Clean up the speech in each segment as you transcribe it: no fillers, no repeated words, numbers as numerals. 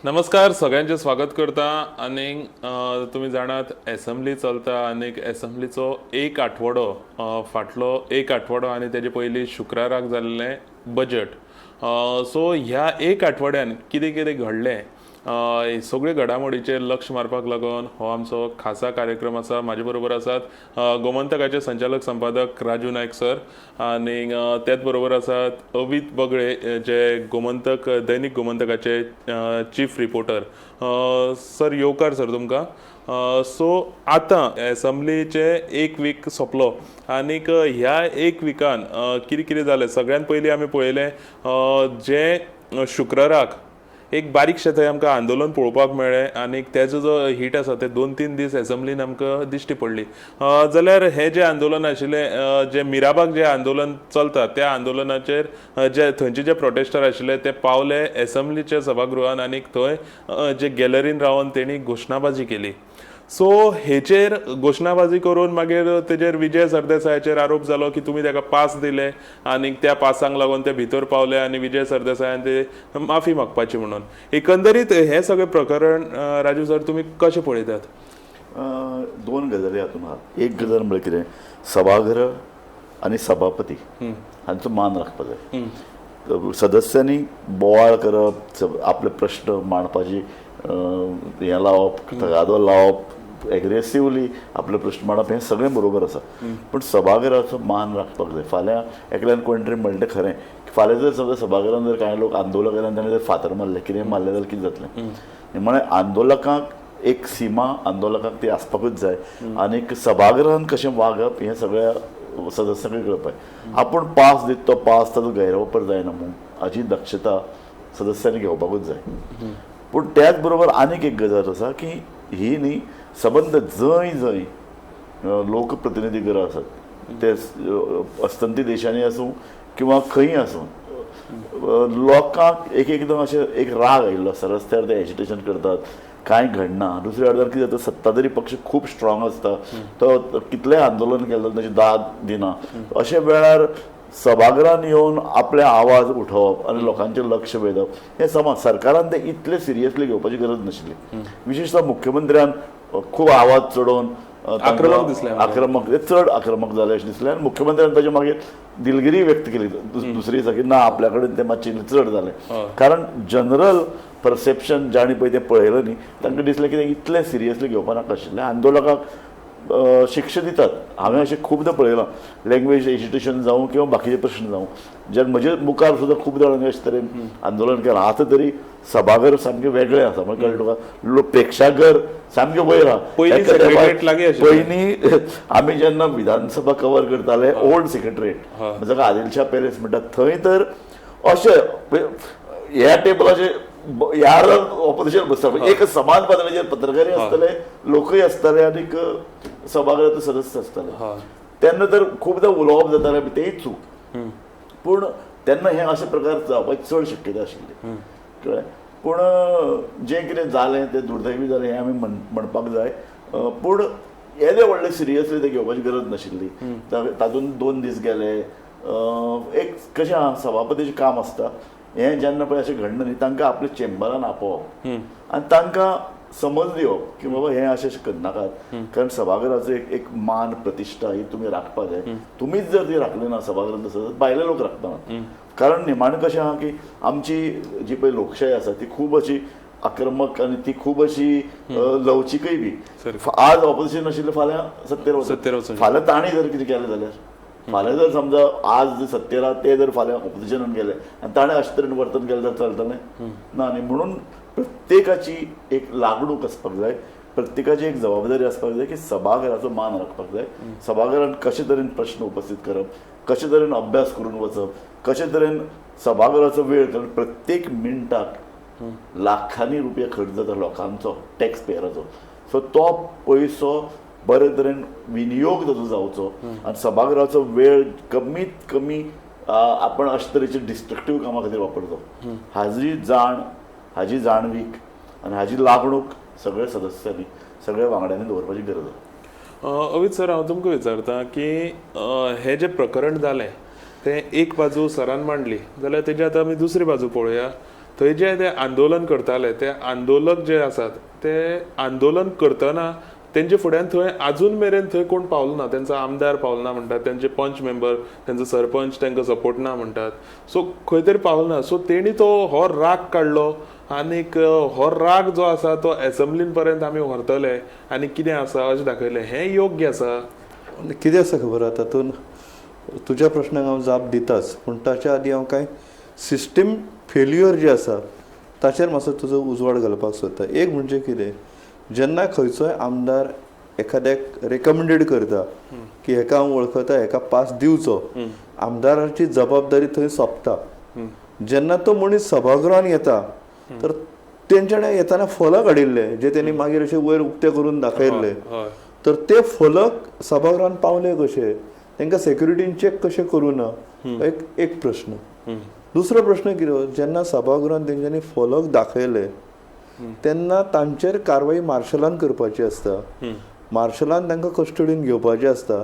नमस्कार, सगळ्यांचे स्वागत करता. आनीक तुमी जाणात, एसेंब्ली चलता आनीक एसेंब्लीचो एक आठवडो, फाटलो एक आठवडो आनी तेजे पयलीं शुक्राराक जाल्लें बजट. सो ह्या एक आठवड्यान कितें कितें घडलें, सगळे घडामोडीचेर लक्ष मारपाक लागून हो आमचो खासा कार्यक्रम आसा. म्हाजे बरोबर आसात गोमंतकाचे संचालक संपादक राजू नायक सर आनी तेच बरोबर आसात अवीत बगळे, जे गोमंतक, दैनिक गोमंतकाचे चीफ रिपोर्टर. सर, येवकार सर तुमकां. सो आतां एसेंब्लीचे एक वीक सोंपलो आनीक ह्या एक विकान कितें कितें जालें? सगळ्यात पयलीं आमी पळयलें, जें शुक्राराक एक बारीकशें थंय आमकां आंदोलन पळोवपाक मेळ्ळें आनी तेजो जो हीट आसा ते 2-3 दीस एसेंब्लीन आमकां दिश्टी पडली. जाल्यार हें जें आंदोलन आशिल्लें, जें मिराबाग जें आंदोलन चलता, त्या आंदोलनाचेर जे थंयचे जे प्रोटेस्टर आशिल्ले ते पावले एसेंब्लीच्या सभागृहान आनी थंय जे गॅलरीन रावन तेणी घोशणाबाजी केली. सो हेचेर घोशणाबाजी करून मागीर तेजेर विजय सरदेसायाचेर आरोप जालो की तुमी ताका पास दिले आनी त्या पासांक लागून ते भितर पावले आनी विजय सरदेसायान ते माफी मागपाची म्हणून. एकंदरीत हें सगळें प्रकरण, राजू सर, तुमी कशें पळयतात? दोन गजाली हातून आहा. एक गजाल म्हळ्यार कितें, सभाघर आनी सभापती हांचो मान राखपाक जाय. सदस्यांनी बोवाळ करप, आपले प्रश्न मांडपाची हें लावप, तगादो लावप, एग्रेसिवली आपले प्रश्न मांडप, हें सगळें बरोबर आसा, पूण सभाघराचो मान राखपाक जाय. फाल्यां एकल्यान कोण तरी म्हणलें खरें की फाल्यां जर समजा सभाघरान जर कांय लोक आंदोलक आयले आनी ताणें जर फातर मारले, कितें मारलें जाल्यार कितें जातलें? म्हळ्यार आंदोलकांक एक सीमा, आंदोलकांक ती आसपाकूच जाय. आनीक सभागृहान कशें वागप हें सगळ्या सदस्यांकूय कळपाक जाय. आपूण पास दित तो पास, ताचो गैरवापर जायना म्हूण हाची दक्षता सदस्यांनी घेवपाकूच जाय. पूण त्याच बरोबर आनीक एक गजाल आसा की ही न्ही सबंद जंय जंय लोकप्रतिनिधी घरां आसात, ते अस्तंती देशांनी आसूं किंवा खंयी आसूं, लोकांक एक एकदम अशें एक राग आयिल्लो आसता. रस्त्यार ते एजिटेशन करतात, कांय घडना. दुसऱ्या अर्दार कितें जाता, सत्ताधारी पक्ष खूब स्ट्रॉंग आसता, तो कितलेंय आंदोलन केलें जाल्यार ताची दाद दिना. अशे वेळार सभागृहान येवन आपले आवाज उठोवप आनी लोकांचें लक्ष वेधप हें समा. सरकारान तें इतलें सिरियसली घेवपाची गरज नाशिल्ली. विशेशतः मुख्यमंत्र्यान खूब आवाज चडोवन तांकां आक्रमक दिसलें म्हाका. आक्रमक, ते चड आक्रमक जाले अशें दिसलें आनी मुख्यमंत्र्यान ताजे मागीर दिलगिरी व्यक्त केली दुसरी दिसा की ना, आपल्या कडेन तें मातशें चड जालें. कारण जनरल परसेप्शन जाणी पळय तें पळयलें न्ही, तांकां दिसलें की तें इतलें सिरियसली घेवपा नाका आशिल्लें. आंदोलकाक शिक्षा दितात, हांवें अशें खुबदां पळयलां, लँग्वेज एजिटेशन जावं किंवा बाकीचे प्रश्न जावं, जे म्हजे मुखार सुद्दां खूब जाणांनी अशे तरेन आंदोलन केलां. आतां तरी सभाघर सामकें वेगळें आसा, म्हणजे कळ्ळें तुका, प्रेक्षाघर सामकें वयर आहा. पयलीं एका तेंपार सेक्रेटरीएट लागीं आशिल्लें. पयलीं आमी जेन्ना विधानसभा कवर करताले, ओल्ड सेक्रेटरीएट, जाका आदिलशाह पॅलेस म्हणटात, थंय तर अशें ह्या टेबलाचे ह्या ऑपोजिशन बसता, एक समान पातळीचेर पत्रकारय आसतले, लोकय आसताले आनीक सभाघराचे सदस्य आसताले. तेन्ना तर खुबदां उलोवप जातालें, तेय चूक. पूण तेन्ना हे अशे प्रकार जावपाची चड शक्यता आशिल्ली, कळ्ळें? पूण जें कितें जालें तें दुर्दैवी जालें हें आमी म्हणपाक जाय. पूण येदें व्हडलें सिरियसली तें घेवपाची गरज नाशिल्ली. तातूंत 2 दीस गेले. एक कशें आहा, सभापतीचें काम आसता हें, जेन्ना पळय अशें घडना न्ही, तांकां आपल्या चेंबरान आपोवप आनी तांकां समज दिवप की बाबा, हें अशें अशें करनाकात, कारण सभाघराचो एक एक मान प्रतिश्ठा ही तुमी राखपाक जाय. तुमीच जर ती राखली ना सभाघरांत तसो भायले लोक राखपाना. कारण निमाणें कशें आहा की आमची जी पळय लोकशाय आसा ती खूब अशी आक्रमक आनी ती खूब अशी लवचिकय बी. आज ऑपोजिशन आशिल्ले फाल्यां सत्तेर वचत. सत्तेर वचूंक. फाल्यां तांणी जर कितें केलें जाल्यार, फाल्यां जर समजा आज जे सत्तेर आहा ते जर फाल्यां ऑपोजिशनान गेले आनी ताणें अशे तरेन वर्तन केलें जाल्यार चलतलें ना न्ही. म्हणून प्रत्येकाची एक लागणूक आसपाक जाय, प्रत्येकाची एक जबाबदारी आसपाक जाय की सभाघराचो मान राखपाक जाय. सभाघरान कशे तरेन प्रश्न उपस्थित करप, कशे तरेन अभ्यास करून वचप, कशे तरेन सभाघराचो वेळ, कारण प्रत्येक मिनटाक लाखांनी रुपया खर्च जाता लोकांचो, टॅक्स पेयराचो. सो तो पयसो बरे तरेन विनियोग ताचो जावचो आनी सभाघराचो वेळ कमीत कमी आपण अशे तरेचे डिस्ट्रक्टीव कामां खातीर वापरचो, हाजी जाण, हाजी जाणवीक आनी हाजी लागणूक सगळ्या सदस्यांनी, सगळ्या वांगड्यांनी दवरपाची गरज आसा. अवित सर, हांव तुमकां विचारता की हें जें प्रकरण जालें तें एक बाजू सरान मांडली, जाल्यार तेजी आतां आमी दुसरी बाजू पळोवया. थंय जे ते आंदोलन करताले ते आंदोलक जे आसात ते आंदोलन करतना तेंचे फुड्यान थंय आजून मेरेन थंय कोण पावलो ना, तेंचो आमदार पावलो ना म्हणटात, तेंचे पंच मेंबर, तेंचो सरपंच तांकां सपोर्ट ना म्हणटात, सो खंय तरी पावलो ना. सो तेणी तो हो राग काडलो आनीक हो राग जो आसा तो एसेंब्लीन पर्यंत आमी व्हरतले आनी कितें आसा अशें दाखयलें. हें योग्य आसा? कितें आसा खबर आहा, तातूंत तुज्या प्रश्नाक हांव जाप दिताच, पूण ताच्या आदी हांव कांय सिस्टम फेल्युअर जे आसा ताचेर मातसो तुजो उजवाड घालपाक सोदता. एक म्हणजे कितें, जेन्ना खंयचोय आमदार एखाद्याक रेकमेंडेड करता की हेका हांव वळखता, हेका पास दिवचो, आमदाराची जबाबदारी थंय सोंपता. जेन्ना तो मनीस सभागृहान येता तर तेंच्यानी येताना फलक हाडिल्ले जे तेणी मागीर अशे वयर उक्ते करून दाखयल्ले, तर ते फलक सभागृहान पावले कशे, तांकां सेक्युरिटीन चॅक कशें करूं ना, एक प्रश्न. दुसरो प्रश्न कितें, जेन्ना सभागृहान तेंच्यांनी फलक दाखयले तेन्ना तांचेर कारवाई मार्शलान करपाची आसता, मार्शलान तांकां कस्टडीन घेवपाची आसता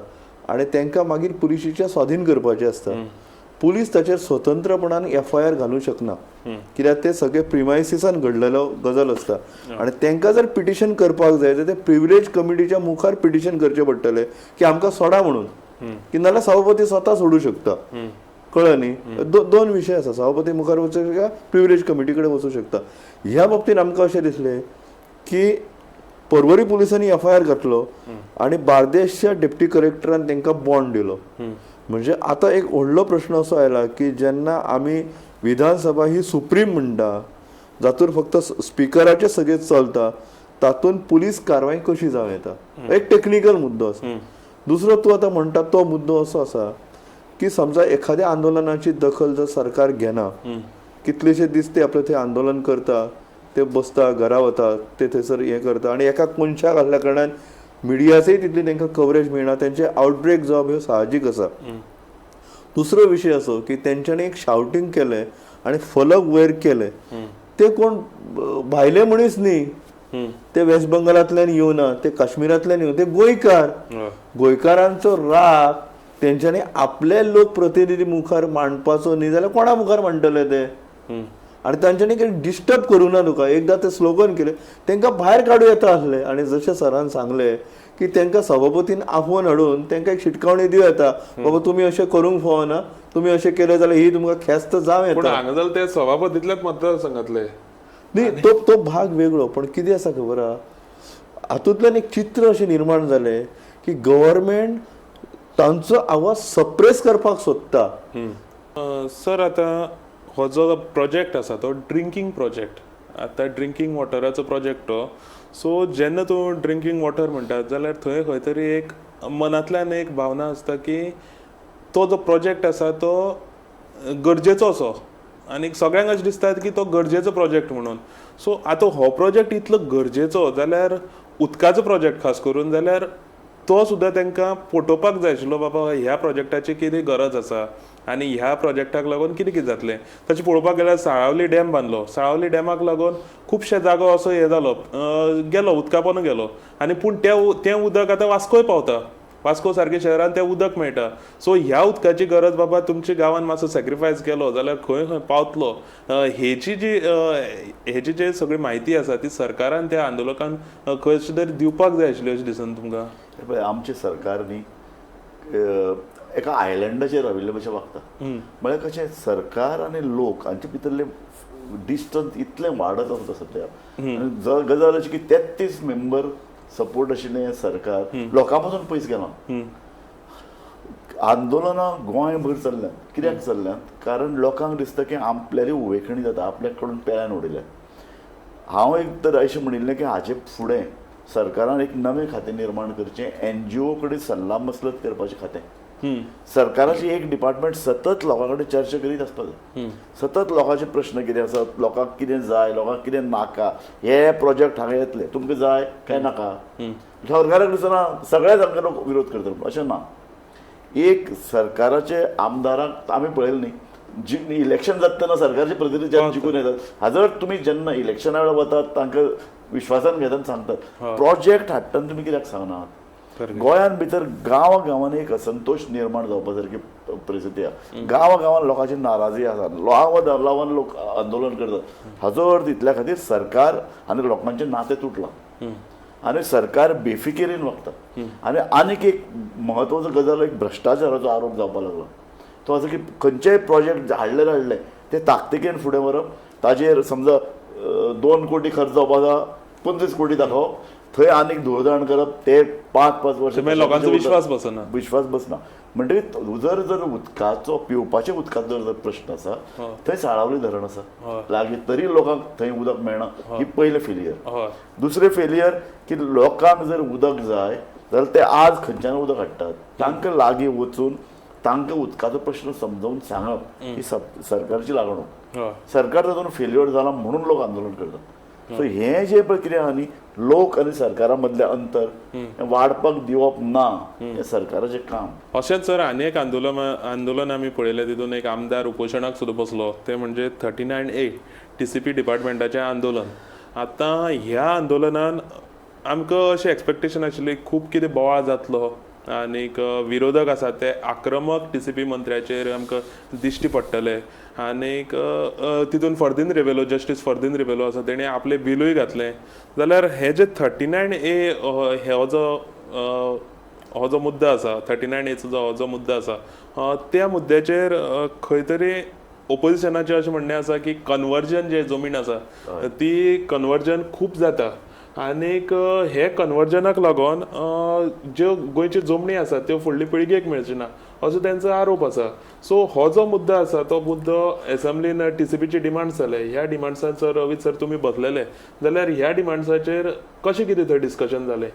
आनी तांकां मागीर पुलिशीच्या स्वाधीन करपाचें आसता. पुलीस ताचेर स्वतंत्रपणान एफआयआर घालूंक शकना, कित्याक ते सगळे प्रिमायसिसान घडलेलो गजाल आसता आनी तांकां जर पिटिशन करपाक जाय तर ते प्रिविलेज कमिटीच्या मुखार पिटिशन करचें पडटलें की आमकां सोडा म्हणून, की नाल्यार सभापती स्वता सोडूं शकता. कळ्ळें न्ही? दोन विशय आसा, सभापती मुखार वचूं शकता, प्रिविलेज कमिटी कडेन वचूं शकता. ह्या बाबतीन आमकां अशें दिसलें की पर्वरी पुलिसांनी एफआयआर घातलो आनी बार्देशच्या डेप्टी कलेक्टरान तांकां बॉन्ड दिलो. म्हणजे आतां एक व्हडलो प्रश्न असो आयला की जेन्ना आमी विधानसभा ही सुप्रीम म्हणटा, जातूर फक्त स्पिकराचें सगळें चलता, तातूंत पुलीस कारवाय कशी जावं येता, एक टेक्निकल मुद्दो आसा. दुसरो तूं आतां म्हणटा तो मुद्दो असो आसा की समजा एखाद्या आंदोलनाची दखल जर सरकार घेना, कितलेशे दीस ते आपले थंय आंदोलन करता, ते बसता, घरा वता, ते थंयसर हें करता आनी एका कोनशाक आसल्या कारणान मिडियाचेय तितली तांकां कवरेज मेळना, तेंचे आउटब्रेक जावप ह्यो साहजीक आसा. दुसरो विशय असो की तेंच्यांनी एक शावटींग केलें आनी फलक वयर केले, ते कोण भायले मनीस न्ही, ते वेस्ट बंगालांतल्यान येवना, ते काश्मीरांतल्यान येवना, ते गोंयकार. गोंयकारांचो राग तेंच्यांनी आपले लोकप्रतिनिधी मुखार मांडपाचो न्ही जाल्यार कोणा मुखार मांडटले ते? आनी तांच्यांनी कितें डिस्टर्ब करूं ना तुका, एकदां ते स्लोगन केले तांकां भायर काडूं येता आसलें. आनी जशें सरान सांगलें की तांकां सभापतीन आफोवन हाडून तांकां एक शिटकावणी दिवं येता, बाबा तुमी अशें करूंक फावना, तुमी अशें केलें जाल्यार ही तुमकां ख्यास्त जावं येता. पूण हांगा जाल्यार ते सभापतींतल्याच मतदारसंघातले न्ही, तो तो भाग वेगळो. पण कितें आसा खबर आहा, हातूंतल्यान एक चित्र अशें निर्माण जालें की गव्हर्मेंट तांचो आवाज सप्रेस करपाक सोदता. सर, आतां हो जो प्रोजेक्ट आसा तो ड्रिंकींग प्रोजेक्ट, आतां ड्रिंकींग वॉटराचो प्रोजेक्ट तो. सो जेन्ना तूं ड्रिंकींग वॉटर म्हणटात जाल्यार थंय खंय तरी एक मनांतल्यान एक भावना आसता की तो जो प्रोजेक्ट आसा तो गरजेचो असो, आनी सगळ्यांक अशें दिसता की तो गरजेचो प्रोजेक्ट म्हणून. सो आतां हो प्रोजेक्ट इतलो गरजेचो जाल्यार उदकाचो प्रोजेक्ट खास करून जाल्यार तो सुद्दां तांकां पटोवपाक जाय आशिल्लो, बाबा ह्या प्रोजेक्टाची कितें गरज आसा आनी ह्या प्रोजेक्टाक लागून कितें कितें जातलें. तशें पळोवपाक गेल्यार साळावली डॅम बांदलो, साळावली डॅमाक लागून खुबशे जागो असो हें जालो, गेलो उदका पोंदा गेलो, आनी पूण तें उदक आतां वास्कोय पावता, वास्को सारके शहरान तें उदक मेळटा. सो ह्या उदकाची गरज बाबा तुमच्या गांवान मातसो सॅक्रिफायस केलो जाल्यार खंय खंय पावतलो, हेची जी हेची जी सगळी म्हायती आसा ती सरकारान त्या आंदोलकान खंय तरी दिवपाक जाय आशिल्ली अशें दिसना तुमकां? पळय, आमचें सरकार न्ही एका आयलंडाचेर राविल्ले भशेन वागता. म्हळ्यार कशें, सरकार आनी लोक हांचे भितरलें डिस्टन्स इतलें वाडत आसा सद्या. गजाल अशी की 33 मेंबर सपोर्ट आशिल्लें सरकार लोकां पासून पयस गेलां. आंदोलनां गोंयभर चल्ल्यांत. कित्याक चल्ल्यांत? कारण लोकांक दिसता की आपल्याली उवेखणी जाता, आपल्या कडून पेल्यान उडयल्या. हांव एक तर अशें म्हणिल्लें की हाचे फुडें सरकारान एक नवें खातें निर्माण करचें, एनजीओ कडेन सल्ला मसलत करपाचें खातें. सरकाराची एक डिपार्टमेंट सतत लोकां कडेन चर्चा करीत आसपाक जाय, सतत लोकांचे प्रश्न कितें आसात, लोकांक कितें जाय, लोकांक कितें नाका, हे प्रोजेक्ट हांगा येतले, तुमकां जाय काय नाका. सरकाराक दिसना सगळ्या जाणांक लोक विरोध करतले अशें ना. एक सरकाराचे आमदारांक आमी पळयलें न्ही, इलेक्शन जाता तेन्ना सरकारचे प्रतिनिधी जेन्ना जिखून येतात, हाजर तुमी जेन्ना इलेक्शना वेळार वतात तांकां विश्वासान घेतात सांगतात, प्रोजेक्ट हाडटना तुमी कित्याक सांगनात? गोंयांत भितर गांवा गांवांनी एक असंतोश निर्माण जावपा सारकी परिस्थिती आसा. गांवा गांवान लोकांची नाराजी आसा, गांवा गांवान लोक आंदोलन करतात. हाजो अर्थ इतल्या खातीर सरकार आनी लोकांचें नातें तुटलां आनी सरकार बेफिकिरीन वागता. आनी आनीक एक म्हत्वाचो गजाल, एक भ्रश्टाचाराचो आरोप जावपाक लागलो. तो आसा की खंयचेय प्रोजेक्ट हाडले हाडले ते ताकतिकेन फुडें व्हरप, ताजेर समजा 2 कोटी खर्च जावपा आसा 25 कोटी दाखोवप, थंय आनीक धुळदाण करप, ते 5-5 वर्सां लोकांचो विश्वास बसना, विश्वास बसना. म्हणटकीर जर जर उदकाचो पिवपाच्या उदकाचो जर प्रश्न आसा, थंय साळावली धरण आसा लागीं, तरी लोकांक थंय उदक मेळना, ही पयलें फेलियर. दुसरें फेलियर की लोकांक जर उदक जाय जाल्यार ते आज खंयच्यान उदक हाडटात, तांकां लागीं वचून तांकां उदकाचो प्रश्न समजावन सांगप ही सरकारची लागणूक. सरकार तातूंत फेलियर जाला म्हणून लोक आंदोलन करतात. सो हें जें पळय कितें आहा न्ही, लोक आनी सरकारा मदलें अंतर वाडपाक दिवप ना हें सरकाराचें काम. अशेंच सर आनी एक आंदोलन आमी पळयलें, तितून एक आमदार उपोशणाक सुद्दां बसलो, तें म्हणजे 39A TCP डिपार्टमेंटाचें आंदोलन. आतां ह्या आंदोलनान आमकां अशें एक्सपेक्टेशन आशिल्लें खूब कितें बोवाळ जातलो आनीक विरोधक आसात ते आक्रमक TCP मंत्र्याचेर आमकां दिश्टी पडटले. आनीक तितून फर्दीन रिबेलो, जस्टीस फर्दीन रिबेलो आसा, तेणें आपलें बिलूय घातलें. जाल्यार हे जे 39A हो जो मुद्दो आसा, 39Aचो जो हो जो मुद्दो आसा, त्या मुद्द्याचेर खंय तरी ओपोजिशनाचें अशें म्हणणें आसा की कन्वर्जन जे जमीन आसा ती कन्वर्जन खूब जाता आनीक हे कन्वर्जनाक लागून ज्यो गोंयच्यो जमनी आसा त्यो फुडले पिळगेक मेळच्यो ना असो तेंचो आरोप आसा. सो हो जो मुद्दो आसा तो मुद्दो एसेंब्लीन TCPची डिमांड्स जाले, ह्या डिमांड्सान सर रवीत सर तुमी बसलेले, जाल्यार ह्या डिमांड्साचेर कशें कितें थंय डिस्कशन जालें?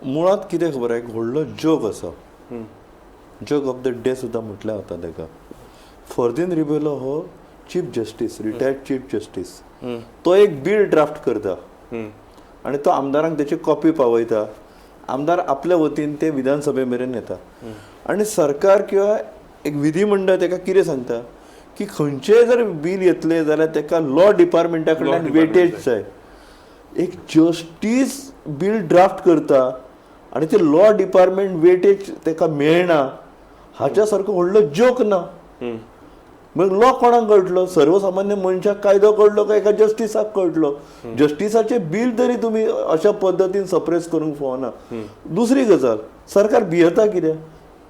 मुळांत कितें खबर, एक व्हडलो जोक आसा, जोक ऑफ the day सुद्दां म्हटल्यार वता ताका. फर्दीन रिबेलो हो chief justice, retired chief justice, तो एक बील ड्राफ्ट करता आनी तो आमदारांक तेची कॉपी पावयता. आमदार आपल्या वतीन ते विधानसभे मेरेन येता आनी सरकार किंवा एक विधिमंडळ ताका कितें सांगता की खंयचेय जर बील येतलें जाल्यार ताका लॉ डिपार्टमेंटा कडल्यान वेटेज जाय. एक जस्टीस बील ड्राफ्ट करता आनी ते लॉ डिपार्टमेंट वेटेज ताका मेळना, हाच्या सारको व्हडलो जोक ना. मग लॉ कोणाक कळटलो? सर्वसामान्य मनशाक कायदो कळटलो काय एका जस्टिसाक कळटलो? जस्टिसाचें बील तरी तुमी अशा पद्दतीन सप्रेस करूंक फावना. दुसरी गजाल, सरकार भियेता कितें?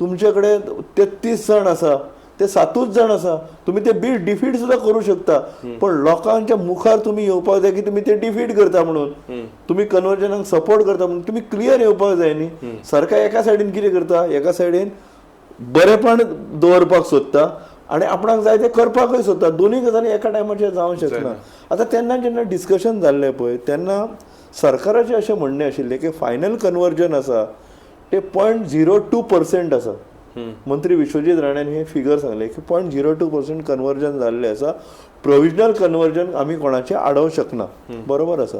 तुमचे कडेन 33 जाण आसा, ते 7 जाण आसा, तुमी ते बील डिफीट सुद्दां करूं शकता, पण लोकांच्या मुखार तुमी येवपाक जाय की तुमी ते डिफीट करता म्हणून, तुमी कन्वर्जनाक सपोर्ट करता म्हणून तुमी क्लियर येवपाक जाय न्ही. सरकार एका सायडीन कितें करता, एका सायडीन बरेपण दवरपाक सोदता आनी आपणाक जाय तें करपाकूय सोदता. दोनूय गजाली एका टायमाचेर जावंक शकना. आतां तेन्ना जेन्ना डिस्कशन जाल्लें पळय तेन्ना सरकाराचें अशें म्हणणें आशिल्लें की फायनल कन्वर्जन आसा ते 0.02% आसा. मंत्री विश्वजीत राणेन हे फिगर सांगलें की 0.02% कन्वर्जन जाल्लें आसा, प्रोविजनल कन्वर्जन आमी कोणाचें आडोवंक शकना, बरोबर आसा.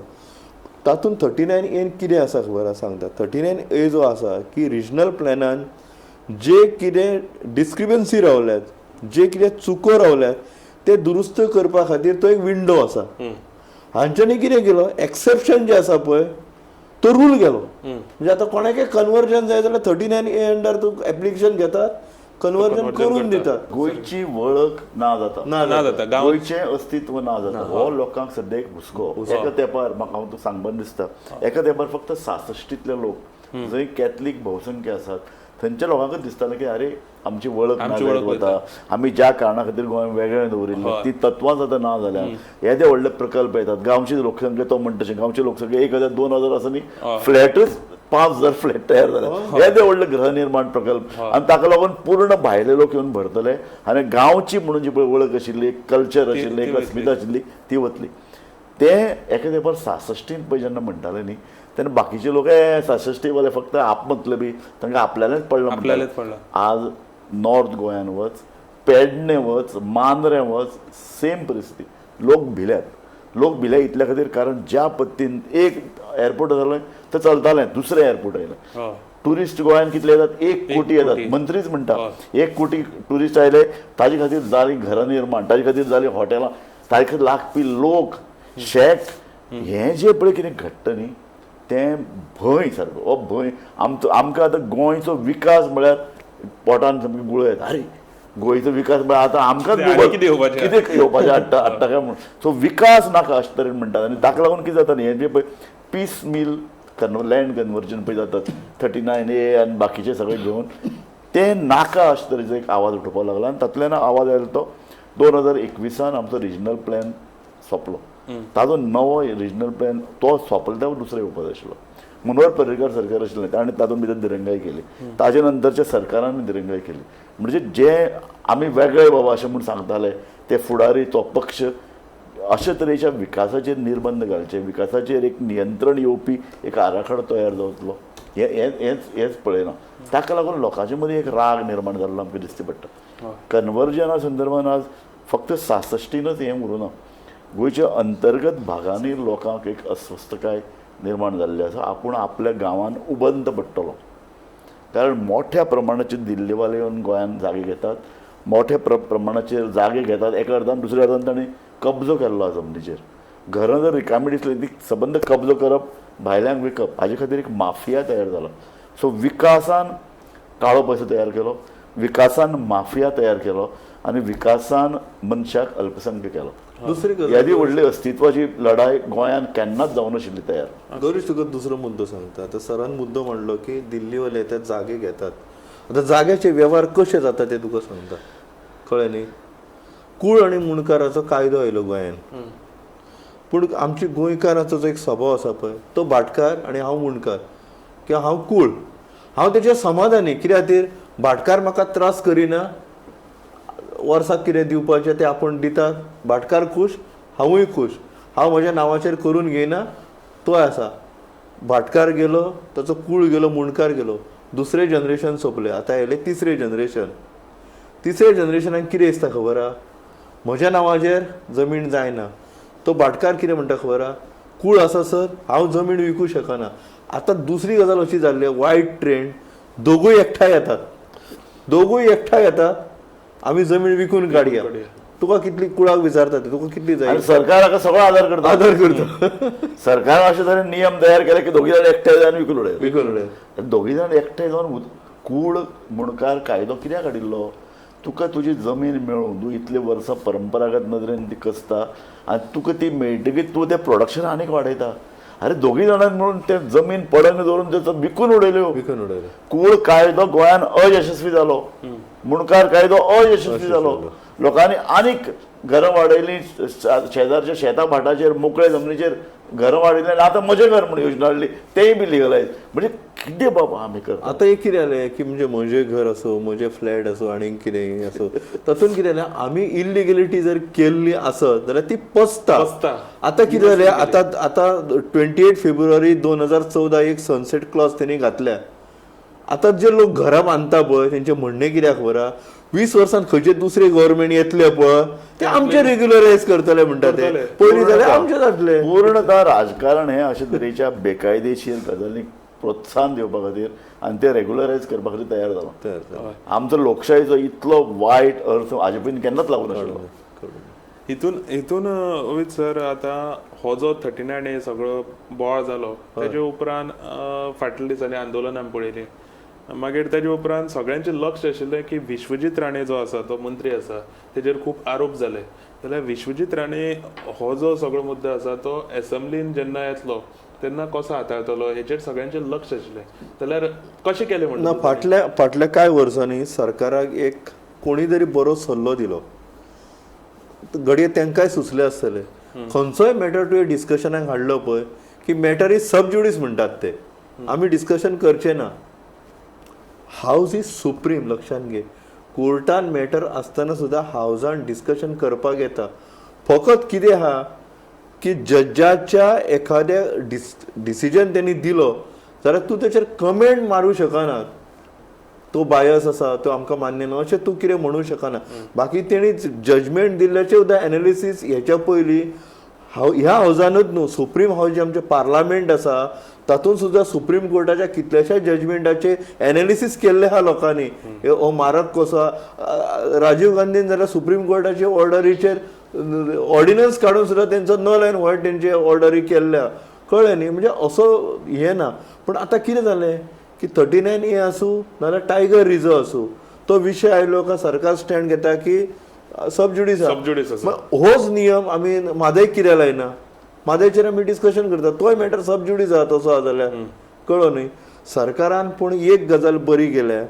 तातूंत 39A कितें आसा खबर आसा सांगता. 39A जो आसा की रिजनल प्लॅनान जे कितें डिस्क्रिपन्सी रावल्यात, जे कितें चुको रावल्यात ते दुरुस्त करपा खातीर तो एक विंडो आसा. हांच्यांनी कितें केलो, एक्सेप्शन जें आसा पळय तो रूल गेलो. म्हणजे आतां कोणाकय कन्वर्जन जाय जाल्यार 39A under तूं एप्लिकेशन घेतात, कन्वर्जन करून दितात. गोंयची वळख ना जाता, ना जाता, गोंयचें अस्तित्व ना जाता. हो लोकांक सद्या एक हुस्को. एका तेंपार म्हाका हांव सांगपाक दिसता, एका तेंपार फक्त 66तले लोक जंय कॅथलीक भोवसंख्य आसात थंयच्या लोकांकच दिसतालें की अरे आमची वळख ना जायत वता, आमी ज्या कारणा खातीर गोंय वेगळें दवरिल्लें ती तत्वांच आतां ना जाल्या. येदे व्हडले प्रकल्प येतात, गांवची लोकसंख्या तो म्हणटा तशें गांवची लोकसंख्या 1000 2000 आसा न्ही, फ्लॅटच 5000 फ्लॅट तयार जाले. येदे व्हडले गृहनिर्माण प्रकल्प आनी ताका लागून पूर्ण भायले लोक येवन भरतले आनी गांवची म्हणून जी पळय वळख आशिल्ली, एक कल्चर आशिल्लें, एक अस्मिता आशिल्ली ती वतली. ते एका तेंपार 66 पळय जेन्ना म्हणटाले न्ही तेन्ना बाकीचे लोक 66 वाले फक्त आपमतलबी, तांकां आपल्यालेच पडलां. आज नॉर्थ गोंयान वच, पेडणे वच, मांद्रें वच, सेम परिस्थिती. लोक भिल्यात, लोक भिल्या इतल्या खातीर कारण ज्या पद्दतीन एक एअरपोर्ट जालें तें चलतालें, दुसरें एअरपोर्ट आयलें. टुरिस्ट गोंयान कितले येतात? 1 कोटी येतात. मंत्रीच म्हणटा 1 कोटी टुरिस्ट आयले, ताजे खातीर जालीं घरां निर्माण, ताजे खातीर जालीं हॉटेलां, ताजे खातीर लागपी लोक, शॅक, हें जें पळय कितें घडटा न्ही तें भंय सारको हो भंय आमचो. आमकां आतां गोंयचो विकास म्हळ्यार पोटान सामकी गुळो येता, अरे गोंयचो विकास म्हळ्यार आतां आमकांच कितें येवपाचें हाडटा हाडटा काय म्हणून. सो विकास नाका अशें तरेन म्हणटात. आनी ताका लागून कितें जाता न्ही, हें जें पळय पीस मील लँड कन्वर्जन पळय जातात 39A आनी बाकीचे सगळे घेवन, तें नाका अशें तरेचो एक आवाज उठोवपाक लागला. आनी तातूंतल्यान आवाज आयलो तो 2021 आमचो रिजनल प्लॅन सोंपलो. ताजो नवो रिजनल प्लॅन तो सोंपलो तेन्ना दुसरो येवपाचो आशिल्लो. मनोहर पर्रीकार सरकार आशिल्लें ताणें तातूंत भितर दिरंगाय केली, ताजे नंतरच्या सरकारान दिरंगाय केली. म्हणजे जे आमी वेगळे बाबा अशें म्हूण सांगताले ते फुडारी, तो पक्ष अशे तरेच्या विकासाचेर निर्बंध घालचे, विकासाचेर एक नियंत्रण येवपी एक आराखडो तयार जावचो, हें हेंच पळयना. ताका लागून लोकांचे मदीं एक राग निर्माण जाल्लो आमकां दिसता पडटा. कन्वर्जना संदर्भान आज फक्त 66नच हें उरूना, गोंयच्या अंतर्गत भागांनी लोकांक एक अस्वस्थकाय निर्माण जाल्ली आसा. आपूण आपल्या गांवान उबंत पडटलो, कारण मोठ्या प्रमाणाचेर दिल्लीवाले येवन गोंयांत जागे घेतात, मोठ्या प्रमाणाचेर जागे घेतात. एका अर्थान दुसऱ्या अर्थान तांणी कब्जो केल्लो आसा जमनीचेर. घरां जर रिकामी दिसली ती सबंद कब्जो करप, भायल्यांक विकप, हाजे खातीर एक माफिया तयार जाला. सो विकासान काळो पयसो तयार केलो, विकासान माफिया तयार केलो आनी विकासान मनशाक अल्पसंख्य केलो. दुसरी येदी व्हडली अस्तित्वाची लढाय गोंयांत केन्नाच जावं नाशिल्ली तयार. गौरीश, तुका दुसरो मुद्दो सांगता. आतां सरान मुद्दो म्हणलो की दिल्लीवाले येतात जागे घेतात. आतां जाग्याचे वेव्हार कशे जाता ते तुका सांगता, कळ्ळें न्ही. कूळ आनी मुंडकाराचो कायदो आयलो गोंयांत, पूण आमची गोंयकाराचो जो एक स्वभाव आसा पळय, तो भाटकार आनी हांव मुंडकार किंवा हांव कूळ, हांव तेच्या समाधानी. कित्या खातीर भाटकार म्हाका त्रास करिना, वर्साक कितें दिवपाचें तें आपूण दितात, भाटकार खूश, हांवूय खूश, हांव म्हज्या नांवाचेर करून घेयना, तोय आसा. भाटकार गेलो, ताचो कूळ गेलो, मुंडकार गेलो, दुसरें जनरेशन सोंपलें. आतां येयलें तिसरें जनरेशन. तिसऱ्या जनरेशनाक कितें दिसता खबर आहा, म्हज्या नांवाचेर जमीन जायना. तो भाटकार कितें म्हणटा खबर आहा, कूळ आसा सर हांव जमीन विकूं शकना. आतां दुसरी गजाल अशी जाल्ली, वायट ट्रेंड, दोगूय एकठांय येतात, दोगूय एकठांय येतात, आमी जमीन विकून काडया, तुका कितली कुळाक विचारतात, तुका कितली जाय. सरकार हाका सगळो आदार करता, आदार करता. सरकारान अशे तरेन नियम तयार केले की दोगी जाण एकठांय जावन विकून उडय, विकून उडय. दोगी जाण एकठांय जावन कूळ मुंडकार कायदो कित्याक हाडिल्लो? तुका तुजी जमीन मेळूं, तूं इतले वर्सां परंपरागत नदरेन ती कसता आनी तुका ती मेळटकीच तूं तें प्रोडक्शन आनीक वाडयता. अरे दोगी जाणांक मेळून ते जमीन पडंग दवरून तेचो विकून उडयल्यो, विकून उडयल्यो. कूळ कायदो गोंयांत अयशस्वी जालो, मुंडकार कायदो अयशस्वी जालो. लोकांनी आनीक घरां वाडयलीं, शेजारच्या शेतां भाटाचेर मोकळे जमनीचेर घरां वाडयलीं आनी आतां म्हजें घर म्हूण योजना हाडली, तेंय बी लिगलायज. म्हणजे कितें बाबा आमी करता. आतां एक कितें जालें की म्हणजे म्हजें घर आसूं, म्हजें फ्लॅट आसूं, आनी कितें आसूं, तातूंत कितें जालें, आमी इलिगलिटी जर केल्ली आसत जाल्यार ती पचता. आतां कितें जालें, आतां आतां 28 फेब्रुवारी 2014 एक सनसेट क्लॉज तेणी घातल्या. आतां जे लोक घरां बांदता पळय तेंचें म्हणणें कित्याक खबर आहा, 20 वर्सां खंयचे दुसरे गव्हर्मेंट येतले पळय ते आमचे रेग्युलरायज करतले म्हणटा, ते पयलीं जाल्यार आमचें जातलें. पूर्णतः राजकारण हें अशे तरेच्या बेकायदेशीर गजालींक प्रोत्साहन दिवपा खातीर आनी ते रेग्युलरायज करपा खातीर तयार जाला. आमचो लोकशाहीचो इतलो वायट अर्थ हाजे पयलीं केन्नाच लागूं नाशिल्लो. हितून हितून अवित सर, आतां हो जो 39A सगळो बोवाळ जालो तेजे उपरांत फाटल्या दिसांनी आंदोलन आमी पळयलीं. मागीर तेजे उपरांत सगळ्यांचें लक्ष आशिल्लें की विश्वजीत राणे जो आसा तो मंत्री आसा, तेजेर खूब आरोप जाले. जाल्यार विश्वजीत राणे हो जो सगळो मुद्दो आसा तो एसेंब्लीन जेन्ना येतलो तेन्ना कसो हाताळतलो हेचेर सगळ्यांचें लक्ष आशिल्लें. जाल्यार कशें केलें ना, म्हणटा? फाटल्या फाटल्या कांय वर्सांनी सरकाराक एक कोणी तरी बरो सल्लो दिलो, घडये तांकांय सुचलें आसतलें. खंयचोय मॅटर तुवें डिस्कशनाक हाडलो पळय की मॅटर is सब ज्युडीस म्हणटात ते, आमी डिस्कशन करचे ना. हावज is supreme, लक्षांत घे. कोर्टान मॅटर आसतना सुद्दां हावजान डिस्कशन करपाक येता. फकत कितें आहा की जज्जाच्या एखाद्या डिसिजन तेणी दिलो जाल्यार तूं तेचेर कमेंट मारूं शकना, तो बायस आसा, तो आमकां मान्य ना, अशें तूं कितें म्हणूं शकना. बाकी तेणी जजमेंट दिल्ल्याचें सुद्दां एनालिसीस हेच्या पयलीं ह्या हावजानूच न्हू, सुप्रीम हावज जें आमचें पार्लामेंट आसा तातूंत सुद्दां सुप्रीम कोर्टाच्या कितल्याश्या जजमेंटाचे एनालिसीस केल्ले आहा लोकांनी. हो मारक कसो राजीव गांधीन जाल्यार सुप्रीम कोर्टाचे ऑर्डरीचेर ऑर्डिनन्स काडून सुद्दां तेंचो नल एंड व्हॉयड तेंचे ऑर्डरी केल्ल्या. कळ्ळें न्ही. म्हणजे असो हें ना. पूण आतां कितें जालें की 39A आसूं नाजाल्यार टायगर रिजर्व आसूं, तो विशय आयलो का सरकार स्टँड घेता की सब ज्युडीस. होच नियम आमी म्हादयक कित्याक लायना, म्हादयचेर आमी डिस्कशन करता, तोय मॅटर सब ज्युडीस आहा तसो आहा जाल्यार. कळ्ळो न्ही. सरकारान पूण एक गजाल बरी केल्या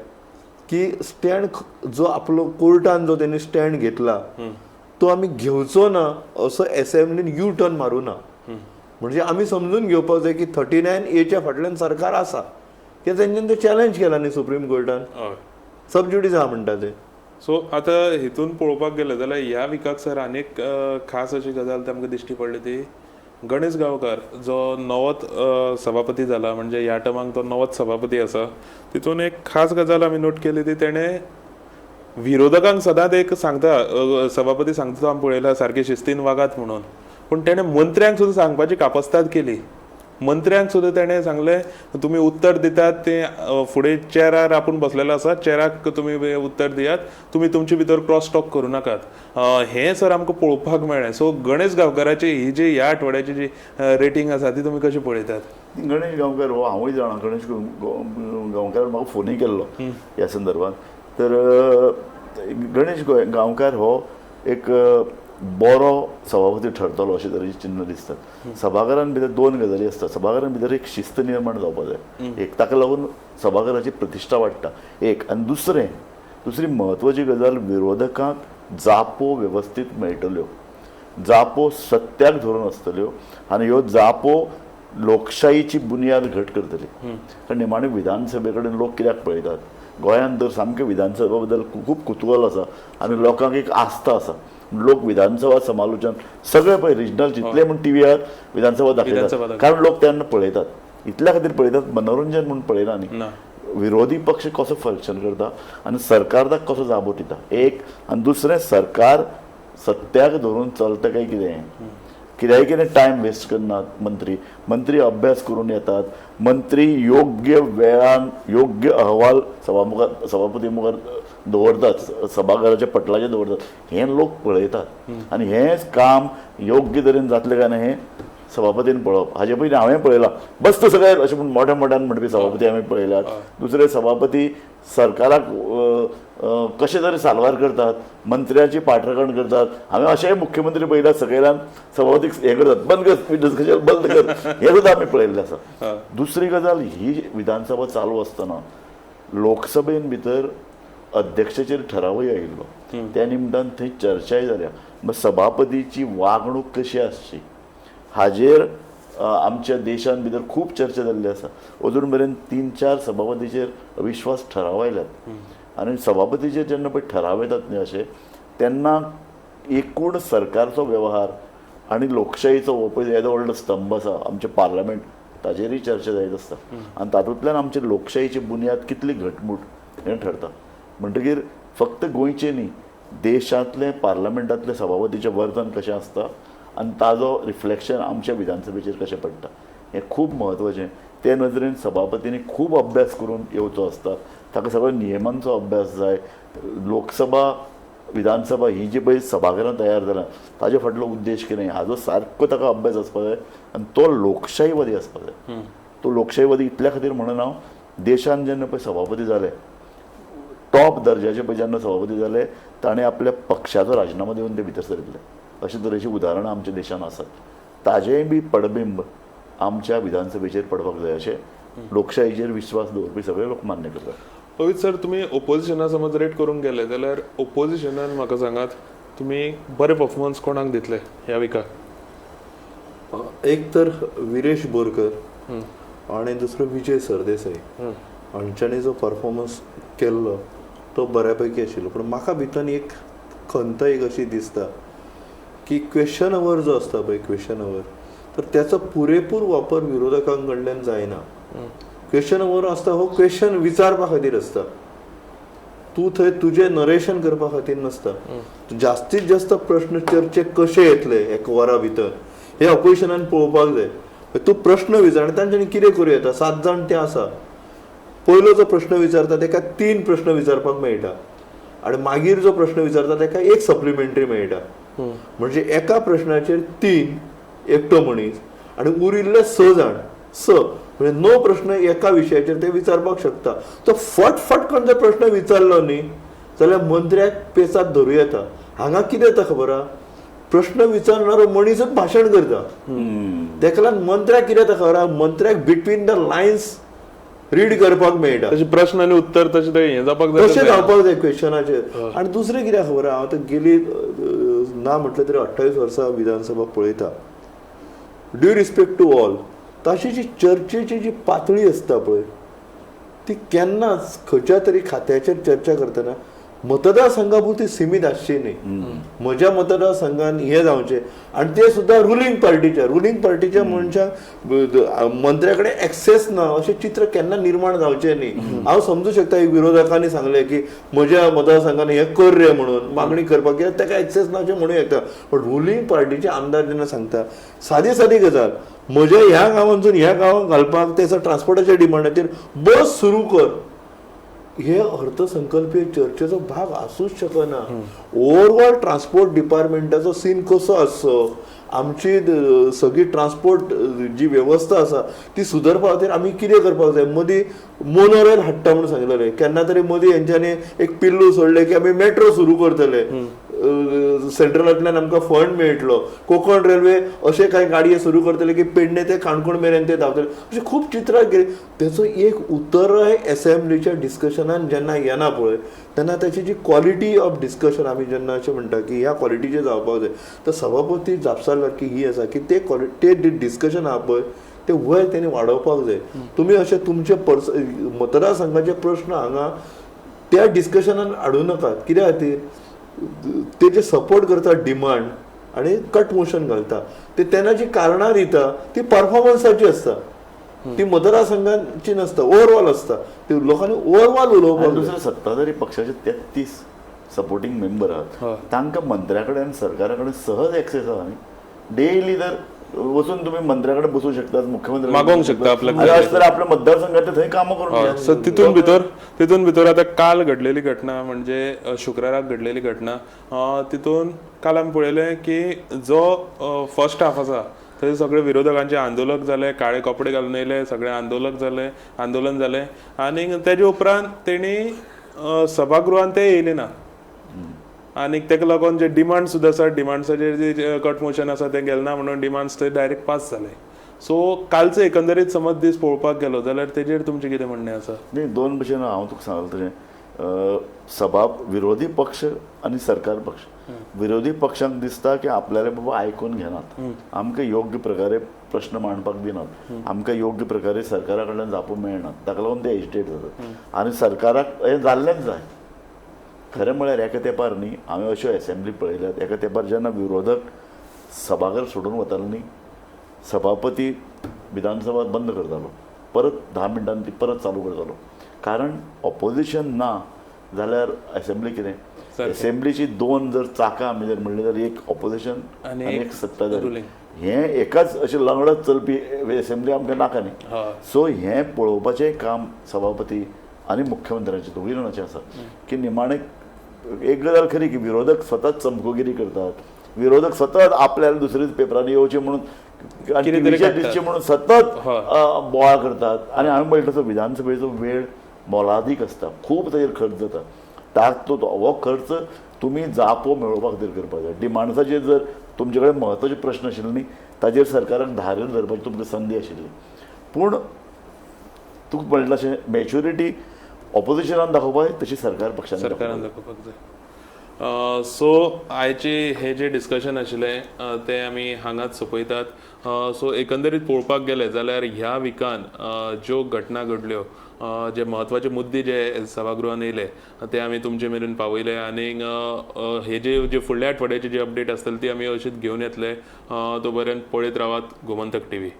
की स्टँड जो आपलो कोर्टान जो तेणी स्टँड घेतला तो आमी घेवचो ना असो एसेंब्लीन यू टर्न मारूं ना. म्हणजे आमी समजून घेवपाक जाय की 39Aच्या फाटल्यान सरकार आसा, कित्याक तेंच्यांनी ते चॅलेंज केला न्ही सुप्रीम कोर्टान, सब ज्युडीस आहा म्हणटा ते. सो आतां हितून पळोवपाक गेले जाल्यार ह्या विकाक सर आनीक खास अशी गजाल आमकां दिश्टी पडली ती गणेश गांवकार जो नवोच सभापती जाला, म्हणजे ह्या टर्माक तो नवोच सभापती आसा, तितून एक खास गजाल आमी नोट केली ती तेणें विरोधकांक सदांच एक सांगता, सभापती सांगता तो आमी पळयला सारके शिस्तीन वागात म्हणून, पूण तेणें मंत्र्यांक सुद्दां सांगपाची कापस्ताद केली. मंत्र्यांक सुद्दां तेणें सांगलें तुमी उत्तर दितात तें फुडें चेरार आपूण बसलेलो आसा, चेराक तुमी उत्तर दियात, तुमी तुमचे भितर क्रॉस टॉक करूं नाकात. हें सर आमकां पळोवपाक मेळ्ळें. सो गणेश गांवकाराची ही जी ह्या आठवड्याची जी रेटींग आसा ती तुमी कशी पळयतात? गणेश गांवकार हो हांवूय जाणा, गणेश गांवकार म्हाका फोनूय केल्लो ह्या संदर्भात. तर गणेश गांवकार हो एक बरो सभापती ठरतलो अशे तरेची चिन्ह दिसतात. सभाघरान भितर दोन गजाली आसतात. सभाघरान भितर एक शिस्त निर्माण जावपाक जाय, एक ताका लागून सभाघराची प्रतिश्ठा वाडटा एक, आनी दुसरें दुसरी म्हत्वाची गजाल विरोधकांक जापो वेवस्थीत मेळटल्यो, जापो सत्याक धरून आसतल्यो आनी ह्यो जापो लोकशाहीची बुन्याद घट करतली. कारण निमाणे विधानसभे कडेन लोक कित्याक पळयतात, गोंयांत तर सामकें विधानसभा बद्दल खूब कुतूहल आसा आनी लोकांक एक आस्था आसा. लोक विधानसभा समालोचन सगळे पळय रिजनल जितले म्हूण टिव्हीर विधानसभा दाखयतात, कारण लोक तेन्ना पळयतात, इतल्या खातीर पळयतात, मनोरंजन म्हूण पळयना न्ही. विरोधी पक्ष कसो फंक्शन करता आनी सरकार ताका कसो जाबो दिता एक, आनी दुसरें सरकार सत्याक धरून चलता काय कितें, कित्याक कितें टायम वेस्ट करनात मंत्री, मंत्री अभ्यास करून येतात, मंत्री योग्य वेळान योग्य अहवाल सभा मुखार सभापती मुखार दवरतात, सभाघराच्या पटलाचेर दवरतात, हें लोक पळयतात आनी हें काम योग्य तरेन जातलें काय ना हें सभापतीन पळोवप. हाजे पयलीं हांवें पळयलां बस तो सगळें अशें म्हूण मोठ्या मोठ्यान म्हणपी सभापती हांवें पळयल्यात. दुसरे सभापती सरकाराक कशें तरी साल्वार करतात, मंत्र्याची पाठराखण करतात. हांवें अशेंय मुख्यमंत्री पळयल्यात सकयल्यान सभापतीक हें करतात, बंद कर डिस्कशन बंद कर, हें सुद्दां आमी पळयल्लें आसा. दुसरी गजाल, ही विधानसभा चालू आसतना लोकसभेन भितर अध्यक्षाचेर ठरावूय आयिल्लो, त्या निमतान थंय चर्चाय जाल्या. मग सभापतीची वागणूक कशी आसची हाजेर आमच्या देशान भितर खूब चर्चा जाल्ली आसा. अजून मेरेन 3-4 सभापतीचेर अविश्वास ठराव आयल्यात आनी सभापतीचेर जेन्ना पळय ठराव येतात न्ही अशे, तेन्ना एकूण सरकारचो वेव्हार आनी लोकशाहीचो हो पळय येदो व्हडलो स्तंभ आसा आमचें पार्लमेंट, ताजेरूय चर्चा जायत आसता आनी तातूंतल्यान आमची लोकशाहीची बुन्याद कितली घटमूट हें ठरता. म्हणटकीर फक्त गोंयचें न्ही, देशांतलें पार्लमेंटांतलें सभापतीचें वर्तन कशें आसता आनी ताजो रिफ्लेक्शन आमच्या विधानसभेचेर कशें पडटा हें खूब म्हत्वाचें. ते नदरेन सभापतींनी खूब अभ्यास करून येवचो आसता, ताका सगळो नियमांचो अभ्यास जाय. लोकसभा विधानसभा ही जी पळय सभाघरां तयार जाल्या ताजे फाटलो उद्देश कितें हाजो सारको ताका अभ्यास आसपाक जाय आनी तो लोकशाहीवादी आसपाक जाय. तो लोकशाहीवादी इतल्या खातीर म्हणून हांव देशान जेन्ना पळय सभापती जाले, टॉप दर्जाचे पळय जेन्ना सभापती जाले, ताणें आपल्या पक्षाचो राजिनामो दिवन ते भितर सरिल्ले. अशे तरेची उदाहरणां आमच्या देशान आसात. ताजेंय बी पडबिंब आमच्या विधानसभेचेर पडपाक जाय अशें लोकशाहीचेर विश्वास दवरपी सगळे लोक मान्य करतात. पवित्र सर, तुमी ओपोजिशना समज रेट करूंक गेले जाल्यार ओपोजिशनान म्हाका सांगात तुमी बरे परफॉर्मन्स कोणाक दितले ह्या विकाक? एक तर विरेश बोरकर आनी दुसरो विजय सरदेसाई हांच्यांनी जो परफॉर्मन्स केल्लो तो बऱ्यापैकी आशिल्लो. पूण म्हाका भितर एक खंत एक अशी दिसता की क्वेश्चन our जो आसता पळय, क्वेश्चन our तर त्याचो पुरेपूर वापर विरोधकां कडल्यान जायना. क्वेश्चन our आसता हो क्वेश्चन विचारपा खातीर आसता, तूं थंय तुजें नरेशन करपा खातीर नासता. जास्तीत जास्त प्रश्न चर्चेक कशे येतले एका वरा भितर हे ऑपोजिशनान पळोवपाक जाय. तूं प्रश्न विचार आनी तांच्यांनी कितें करूं येता, 7 जाण ते आसा, पयलो जो प्रश्न विचारता ताका 3 प्रश्न विचारपाक मेळटा आनी मागीर जो प्रश्न विचारता ताका 1 सप्लिमेंटरी मेळटा. म्हणजे एका प्रश्नाचेर 3 एकटो मनीस आनी उरिल्ले 6 जाण 6 म्हणजे 9 प्रश्न एका विशयाचेर ते विचारपाक शकता. तो फट फट करून जर प्रश्न विचारलो न्ही जाल्यार मंत्र्याक पेचात धरूं येता. हांगा कितें जाता खबर आहा, प्रश्न विचारणारो मनीसच भाशण करता. तेका लागून मंत्र्याक कितें जाता खबर आहा, मंत्र्याक बिटवीन the lines read करपाक मेळटा. तशें प्रश्न आनी उत्तर तशें ते हें जावपाक जाय, तशें जावपाक जाय क्वेश्चनाचेर. आनी दुसरें कितें खबर आहा, हांव आतां गेली ना म्हटलें तरी 28 वर्सां विधानसभा पळयता. ड्यू रिस्पेक्ट टू ऑल, ताची जी चर्चेची जी पातळी आसता पळय ती केन्नाच खंयच्या तरी खात्याचेर चर्चा करतना मतदारसंघा पुरती सीमित आसची न्ही. म्हज्या मतदारसंघान हें जावचें आनी ते सुद्दां रुलींग पार्टीच्या मनशांक मंत्र्या कडेन एक्सेस ना अशें चित्र केन्ना निर्माण जावचें न्ही. हांव समजू शकता एक विरोधकांनी सांगलें की म्हज्या मतदारसंघान हें कर रे म्हणून मागणी करपाक, कित्याक ताका एक्सेस ना अशें म्हणूं येता. पण रुलींग पार्टीचे आमदार जेन्ना सांगता सादी सादी गजाल, म्हज्या ह्या गांवांतसून ह्या गांवांत घालपाक तेचा ट्रान्सपोर्टाच्या डिमांडाचेर बस सुरू कर, हे अर्थसंकल्पीय चर्चेचो भाग आसूच शकना. ओवरऑल ट्रान्सपोर्ट डिपार्टमेंटाचो सीन कसो आसचो, आमची सगळी ट्रान्सपोर्ट जी वेवस्था आसा ती सुदरपा खातीर आमी कितें करपाक जाय. मदीं मोनोरेल हाडटा म्हणून सांगलेलें, केन्ना तरी मदीं हेंच्यांनी एक पिल्लू सोडलें की आमी मेट्रो सुरू करतले, सेंट्रलांतल्यान आमकां फंड मेळटलो, कोंकण रेल्वे अशे कांय गाडये सुरू करतले की पेडणे ते काणकोण मेरेन ते धांवतले, अशें खूब चित्रां गेली. तेचो एक उतरय एसेंब्लीच्या डिस्कशनान जेन्ना येना पळय तेन्ना ताची जी क्वॉलिटी ऑफ डिस्कशन आमी जेन्ना अशें म्हणटा की ह्या क्वॉलिटीचें जावपाक जाय, तर सभापती जापसालदारकी ही आसा की ते क्वॉलिटी ते डिस्कशन आहा पळय ते वयर तेणी वाडोवपाक जाय. तुमी अशे तुमचे मतदारसंघाचे प्रश्न हांगा त्या डिस्कशनान हाडूं नाकात. कित्या खातीर तेजे सपोर्ट करता डिमांड आनी कट मोशन घालता, ते तेन्ना जी कारणां दिता ती परफॉर्मन्साची आसता, ती मतदारसंघाची नासता, ओवरऑल आसता. ते लोकांनी ओवरऑल उलोवपाक. दुसरे सत्ताधारी पक्षाचे 33 सपोर्टिंग मेंबर आहात, तांकां मंत्र्या कडेन सरकारा कडेन सहज एक्सेस आहा न्ही. डेली जर वचून तुम्ही मंत्र्या कडेन बसूं शकतात, मुख्यमंत्री मागोवंक शकता आपल्याक, आपल्या मतदारसंघात थंय कामां करून. सो तितून भितर आतां काल घडलेली घटना म्हणजे शुक्राराक घडलेली घटना, तितून काल आमी पळयलें की जो फर्स्ट हाफ आसा थंय सगळे विरोधकांचे आंदोलक जाले, काळे कपडे घालून येयले, सगळे आंदोलक जाले, आंदोलन जालें आनी तेजे उपरांत तेणी सभागृहान ते येयले ना. आनी तेका लागून जे डिमांड सुद्दां आसा, डिमांड्साचेर जे कट मोशन आसा तें गेलें ना म्हणून डिमांड्स थंय डायरेक्ट पास जाले. सो कालचो एकंदरीत समज दीस पळोवपाक गेलो जाल्यार तेजेर तुमचें कितें म्हणणें आसा? न्ही, दोन भशेन हांव तुका सांगलो तशें सभा विरोधी पक्ष आनी सरकार पक्ष. विरोधी पक्षांक दिसता की आपल्याला बाबा आयकून घेनात, आमकां योग्य प्रकारे प्रश्न मांडपाक दिनात, आमकां योग्य प्रकारे सरकारा कडल्यान जापो मेळनात, ताका लागून ते एजिटेट जातात आनी सरकाराक हें जाल्लेंच जाय. खरें म्हळ्यार एका तेंपार न्ही हांवें अश्यो एसेंब्ली पळयल्यात, एका तेंपार जेन्ना विरोधक सभाघर सोडून वताले न्ही, सभापती विधानसभा बंद करतालो, परत 10 मिनटान ती परत चालू करतालो. कारण ऑपोजिशन ना जाल्यार एसेंब्ली कितें, एसेंब्लीची 2 जर चाकां आमी जर म्हणलें जाल्यार एक ऑपोजिशन आनी एक सत्ताधारी, हें एकाच अशें लंगडत चलपी एसेंब्ली आमकां नाका न्ही. सो हें पळोवपाचें काम सभापती आनी मुख्यमंत्र्याचें दोगूय जाणांचें आसा की निमाणें एक गजाल खरी की विरोधक स्वतःच चमकोगिरी करतात, विरोधक सतत आपल्याला दुसरीच पेपरांनी येवचे म्हणून दिसचे म्हणून सतत बोवाळ करतात. आनी हांवें पळयलें तसो विधानसभेचो वेळ मोलादीक आसता, खूब ताजेर खर्च जाता, तो हो खर्च तुमी जापो मेळोवपा खातीर करपाक जाय. डिमांड्साचेर जर तुमचे कडेन म्हत्वाचे प्रश्न आशिल्ले न्ही ताजेर सरकाराक धारेर धरपाची तुमकां संदी आशिल्ली. पूण तुका म्हणलें तशें मॅच्युरिटी ऑपोजिशनान दाखोवपाक तशी सरकार पक्षान दाखोवपाक जाय. सो आयचे हे जे डिस्कशन आशिल्लें तें आमी हांगाच सोंपयतात. सो एकंदरीत पळोवपाक गेले जाल्यार ह्या विकान ज्यो घटना घडल्यो, जे म्हत्वाचे मुद्दे जे सभागृहान येयले ते आमी तुमचे मेरेन पावयले आनी हे जे फुडल्या आठवड्याची जी अपडेट आसतली ती आमी अशीच घेवन येतले. तो पर्यंत पळयत रावात गोमंतक टीव्ही.